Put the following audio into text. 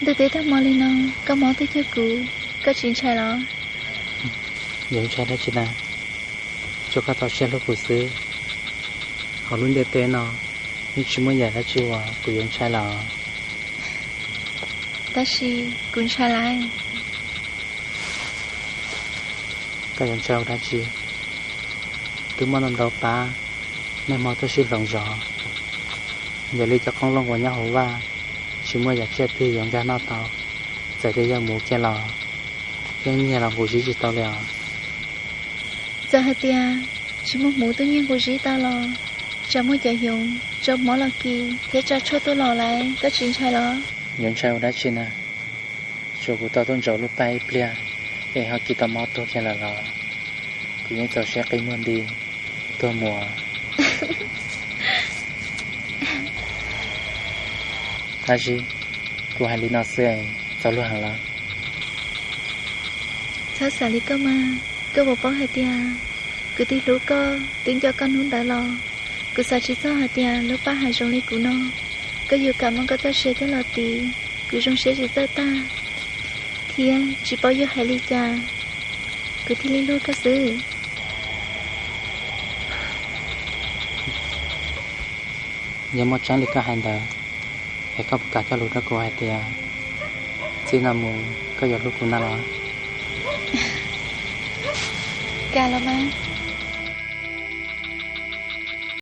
Ntev ntev tag hmo li no, koj mob tuaj cuag kuv, koj tsis ntshai los? Yuav ntshai dab tsi na, tsuas koj txaus siab hlub kuv xwb. Hauv lub ntiaj teb no, yeej tsis muaj yam dab tsi uas kuv yuav ntshai los. Tab sis kuv ntshai lawm. Koj yuav ntshai ua dab tsi? Twb muaj ntau ntau pab, niaj hmo tuaj sib hloov zov. Yog li cov qoob loo uas nyob hauv vaj, tsis muaj yam tsiaj twg yuav nkag noj tau. Txawm tias yog hmuv kiag los, yeej nyiag los nqus zib tsis tau li os. Txawm hais tias tsis muaj hmuv tuaj nyiag nqus zib tau los, tsam muaj cov yoov tso mob los kis thiab tsa tshuaj tuaj los lawm, koj tsis ntshai los? Yuav ntshai ua dab tsi na? Tsuas kuv tau tuaj ntsaum lub paj ib pliag, es ho kis tau mob tuag kiag lawm los, kuv yeej txaus siab qi muag nti tuag mus. Ab Zib, kuv hais li no xwb es txaus luag heev los? Txhob xav li koj mas, koj puas paub hais tias kuv twb hlub koj, twb nco koj hnub ntawd los? Kuv xav tsis txog hais tias lub paj hav zoov li kuv no, koj yuav kam muab koj txoj sia coj los tiv kuv zoo siab tsis txawj tag, thiab tsis paub yuav hais li cas kuv thiaj li hlub koj xwb. Yog muaj tseeb li koj hais ntawd, es koj puas kam cog lus rau kuv hais tias txij no mus koj yuav hlub kuv na los? Kam los mas.